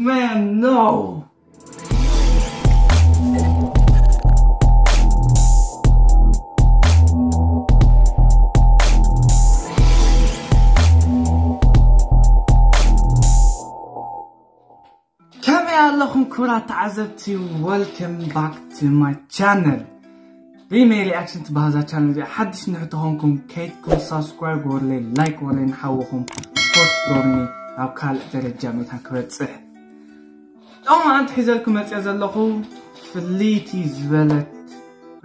Man, no! ከመይ ኣለኹም ክቡራት ተዓዘብቲ? Welcome back to my channel። ሪመይ ሪኣክሽን ትበሃል እዛ ቻነል እዚኣ። ሓድሽ ንሕቶ ኾንኩም ከይድኩም ሳብስክራይብ ወርለይ፣ ላይክ ወርለይ፣ ንሓውኹም ስፖርት ሮኒ ናብ ካልእ ደረጃ ሜታን ክበጽሕ። ሎማዓንቲ ሒዘልኩም መጽየ ዘለኹ ፍልይቲ ዝበለት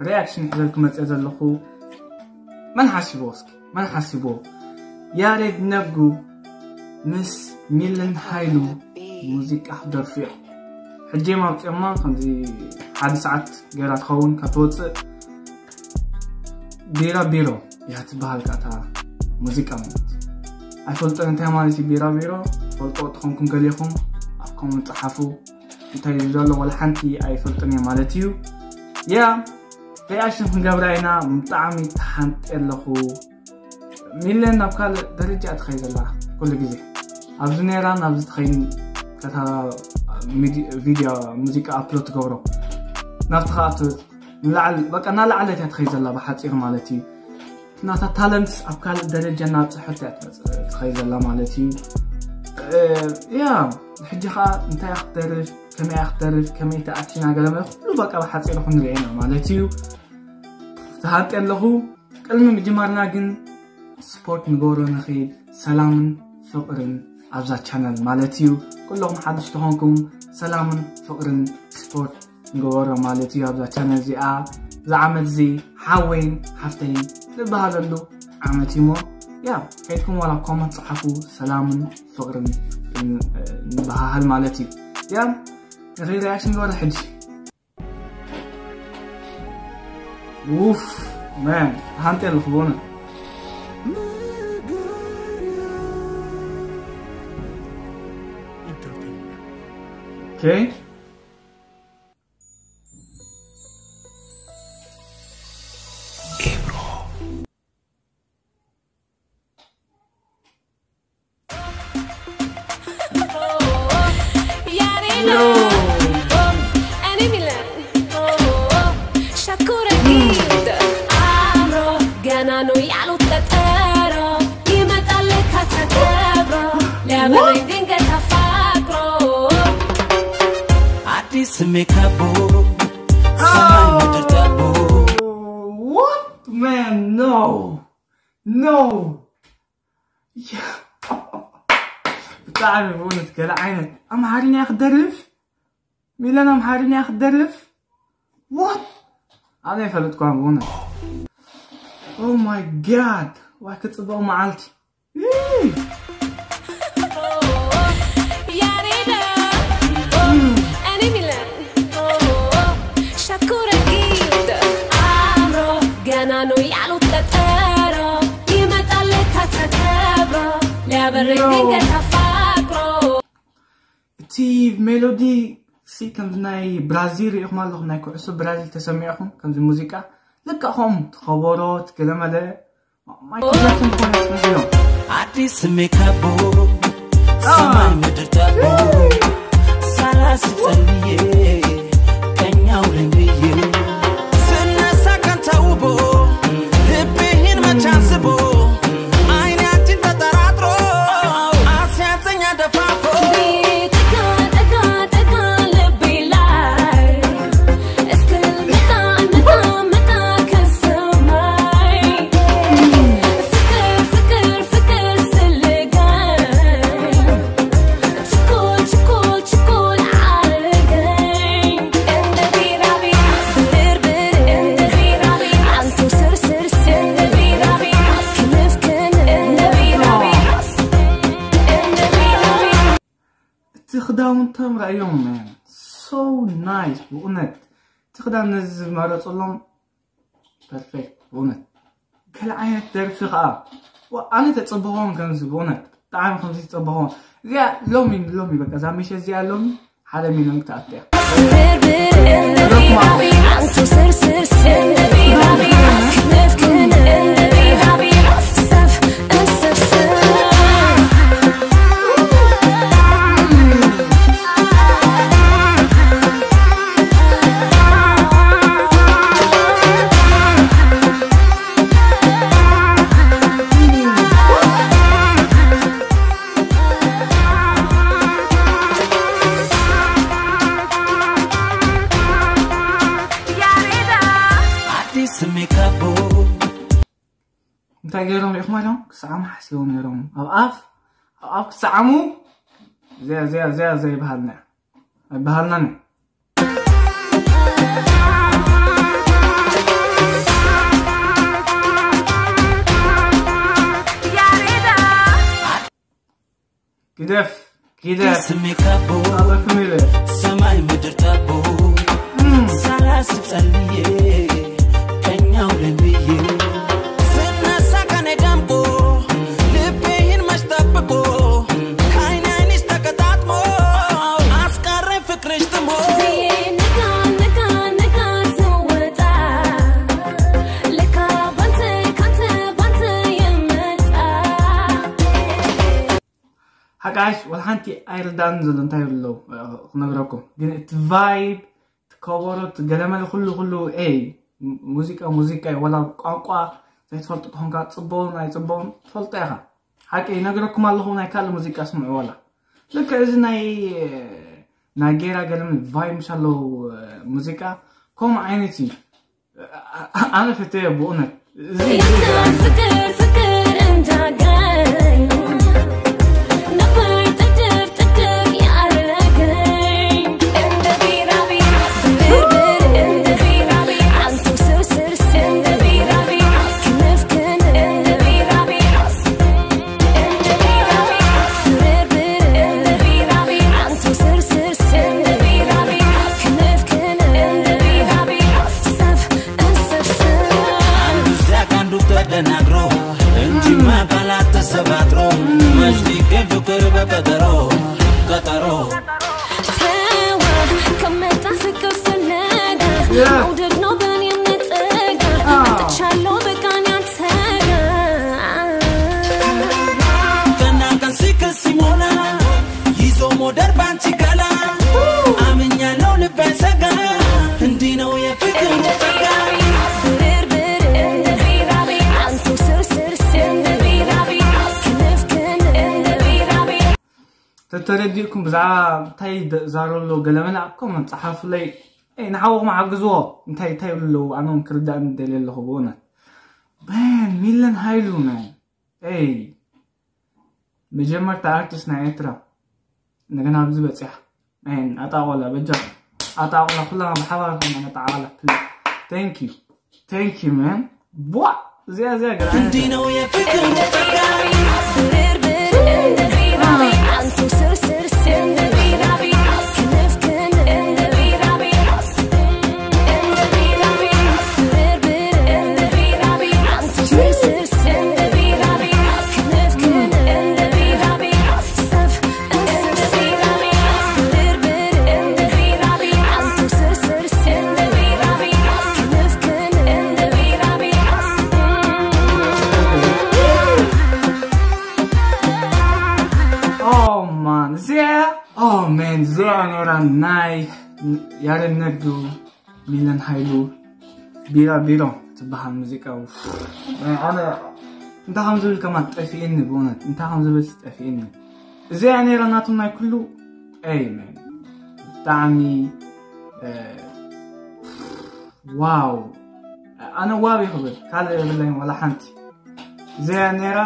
ሪኣክሽን ሒዘልኩም መጽየ ዘለኹ። መን ሓሲብዎ እስኪ? መን ሓሲብዎ? ያሬድ ነጉ ምስ ሚለን ሃይሉ ሙዚቃ ክደርፉ እዮም። ሕጂ እዮም ኣውፅኦማ፣ ከምዚ ሓደ ሰዓት ገይራ ትኸውን ካብ ትወፅእ። ቢራ ቢሮ እያ ትበሃል ከኣ እታ ሙዚቃ ማለት። ኣይፈልጦን እንታይ ማለት እዩ ቢራ ቢሮ። ፈልጦ ትኾንኩም ገሊኹም ኣብ ኮመንት ጸሓፉ። እንታይ እዩ ዘሎ ወላ ሓንቲ ኣይፈልጥን እየ ማለት እዩ። ያ ሪኣክሽን ክንገብራ ኢና። ብጣዕሚ ተሓንጤ ኣለኹ። ሚለን ናብ ካልእ ደረጃ እያ ትኸይድ ዘላ። ኩሉ ግዜ ኣብዚ ነይራ ናብዚ ትኸይን ከታ ሚዲ- ቪድዮ ሙዚቃ ኣፕሎድ ትገብሮ ናብቲ ከኣ ት- ንላዕሊ በቃ እናላዕለት እያ ትኸይድ ዘላ ብሓፂር ማለት እዩ። ናታ ታለንትስ ኣብ ካልእ ደረጃ እናብፅሐት እያ ትመፅእ- ትኸይድ ዘላ ማለት እዩ። እ፣ ያ ሕጂ ከዓ እንታይ እያ ክትደርፍ፣ ከመይ እያ ክትደርፍ፣ ከመይ እያ ኣክሽን ኣገለመለ ኩሉ በቃ ብሓፂሩ ክንሪኦ ኢና ማለት እዩ። ተሃንጤ ኣለኹ። ቅድሚ ምጅማርና ግን ስፖርት ንገብሮ ንኽእል። ሰላምን ፍቕርን ኣብዛ ቻነል ማለት እዩ። ኩለኹም ሓድሽ ተኾንኩም ሰላምን ፍቕርን ስፖርት ንገበሮ ማለት እዩ። ኣብዛ ቻነል እዚኣ እዚ ዓመት እዚ ሓወይን ሓፍተይን ንበሃለሉ ዓመት እዩ እሞ ያ ከይድኩም ዋላ ኮመንት ጸሓፉ። ሰላምን ፍቕርን ን- ንበሃሃል ማለት እዩ። ያ ንኽእል ሪኣክሽን ንገበሮ ሕጂ። ውፍ ማን ተሃንጤ ኣለኹ ብእውነት። ኦኬ። ያሬድ እኔ ሚለን ሸኩረ ጊድ አእምሮ ገና ነው ያሉት ቀጠሮ ይመጣል ለካ ተከብሮ ሊያበረኝ ድንገት አፋቅሮ አዲስ ሜካቦ ሰማይ ምድር ጠቦ What? Man, no. No. ብጣዕሚ ብእውነት ገለ ዓይነት ኣምሓርኛ ክትደርፍ ሚለን ኣምሓርኛ ክትደርፍ what ኣነ ይፈልጥኳ ብእውነት Oh my god ዋይ ክፅበቕ መዓልቲ ያሬድ እኔ ሚለን ሸኩረ ጊድ አእምሮ ገና ነው ያሉት ቀጠሮ ይመጣል ለካ ተከብሮ ሊያበረኝ ድንገት አፋቅሮ እቲ ሜሎዲ ሲ ከምዚ ናይ ብራዚል ሪኢኹም ኣለኹም ናይ ኩዕሶ ብራዚል ተሰሚዕኹም ከምዚ ሙዚቃ ልክዕ ከምኡ ትኸበሮ ትገለመለ ማይክል ጃክሰን ዝኾነ ይመስለኒ አዲስ ሜካቦ ሰማይ ምድር ጠቦ ሳላስብ ጸልዬ ቀኛው ልንብዬ ስነሳ ቀን ተውቦ ልቤህን መቻ ስቦ አይኔ አንቺን ተጠራጥሮ አስያዘኝ አደፋፍሮ እቲ ክዳውንቶም ራእዮም man so nice ብእውነት እቲ ክዳን ነዚ ዝመረፅሎም perfect ብእውነት ገለ ዓይነት ደርፊ ከዓ ዋ፣ ኣነ ተፀበኾም ከምዚ ብእውነት ብጣዕሚ ከምዚ ተፀበኾም እዚኣ ሎሚ ሎሚ በቃ እዛ ምሸት እዚኣ ሎሚ ሓደ ሚሊዮን ክትኣቱ እያ ማሎም ክሰዓሙ ሓሲቦም ነይሮም። ኣብ ኣፍ ኣብ ኣፍ ክሰዓሙ እዚኣ እዚኣ እዚኣ ዘይበሃልና እያ። ኣይበሃልናን እዩ። ግደፍ ግደፍ ስሜካቦ ኣለኩም ይበል። ሰማይ ምድር ጠቦ ሳላስብ ጸልዬ ቀኛው ለምዬ ስነሳ ከኔ ደምቆ ልቤ ይህን መች ጠብቆ ከዓይን ዓይንሽ ተቀጣጥሞ አስቀረኝ ፍቅርሽ ጥሞ ሓቃሽ ወላ ሓንቲ ኣይርዳን ዘሎ እንታይ ይብሉ ኣለዉ ክነግረኩም ግን እቲ ቫይብ እቲ ከበሮ እቲ ገለመለ ኩሉ ኩሉ ኤይ ሙዚቃ ሙዚቃ እዩ ወላ ቋንቋ ዘይትፈልጡ ተኾንካ ፅቡቕን ኣይፅቡቕን ትፈልጦ ኢኻ ሓቂ ይነግረኩም ኣለኹ ናይ ካልእ ሙዚቃ ስምዑ ወላ ልክዕ እዚ ናይ ናይጌራ ገለመለ ቫይብ ምሽ ኣለዉ ሙዚቃ ከምኡ ዓይነት እዩ ኣነ ፈተዮ ብእውነት እዚ ፍቅር ፍቅር እንዳገኝ ነበር ጥድፍ ጥድፍ ያረገኝ እንደ ቢራቢሮ ብርብር እንደ ቢራቢሮ አንቱ ስርስርስ እንደ ቢራቢሮ ክንፍክን እንደ ቢራቢሮ ተደናግሮ እንጂማ ቃላት ተሰባጥሮ መች ሊገኝ ፍቅር በቀጠሮ ቀጠሮ ተዋ ከመጣ ፍቅር ፍለጋ መውደድ ነው በኔ ነጠጋ መጥቻለሁ በቃ እኔ አንተ ጋር ቀና ቀን ሲክስ ሲሞላ ይዞ ሞደር ባንቺ ገላ አምኛለሁ ልቤ ሰጋ እንዲህ ነው የፍቅር ጸጋ ብርብር እንደ ቢራቢሮ አንቱ ስርስርስ እንደ ቢራቢሮ ክንፍክን እንደ ቢራቢሮ ተተረዲእኩም ብዛዕባ እንታይ ዛረሎ ገለመለ ኣብ ኮመንት ጸሓፉለይ። ንሓወኹም ሓግዝዎ እንታይ እንታይ ይብሉ ኣለዉ ኣነ እውን ክርዳእኒ ደልየ ኣለኹ ብእውነት። Man ሚለን ሃይሉ man ኤይ መጀመርታ ኣርቲስት ናይ ኤርትራ እንደገና ኣብዚ በፂሓ። Man ኣጣቆላ በጃ ኣጣቆላ ኩላና ብሓባር ኮይና ነጣዓላ please. Thank you thank you man. ቧ እዚኣ እዚኣ ገራ እንዲህ ነው የፍቅር ጸጋ Oh man, እዚኣ oh man እዚኣ ነራ ናይ ያረድ ነዱ ሚለን ሃይሉ ቢራ ቢሮ ትበሃል ሙዚቃ። ኣነ እንታይ ከም ዝብል ከማን ጠፊእኒ ብእውነት እንታይ ከም ዝብል ጠፊእኒ። እዚኣ ነራ ናቶም ናይ ኩሉ ኣይ man ብጣዕሚ ዋው ኣነ ዋው ይኽብል ካልእ የብለይን ዋላ ሓንቲ። እዚኣ ነራ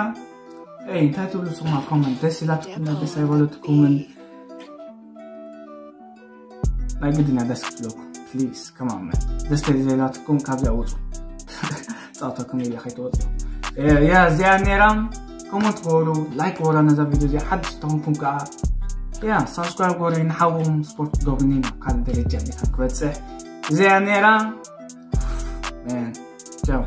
ኤይ እንታይ ትብሉ ስኹም ኣብ ኮመንት ደስ ኢላትኩም ደስ ኣይበለትኩምን? ናይ ግድና ደስ ክትብለኩም please come on man ደስ ዘይላትኩም ካብዚኣ ውፁ። ፃውተኩም ኢለ ከይትወፅኡ። ያ እዚኣ ነራ ኮመንት ገበሩ ላይክ ገበራ ነዛ ቪድዮ እዚኣ ሓድሽ ተኾንኩም ከዓ ያ ሳብስክራይብ ገበሩ ንሓዎም ስፖርት ገብርኒ ናብ ካልእ ደረጃ ሜታ ክበፅሕ እዚኣ ነራ ቻው።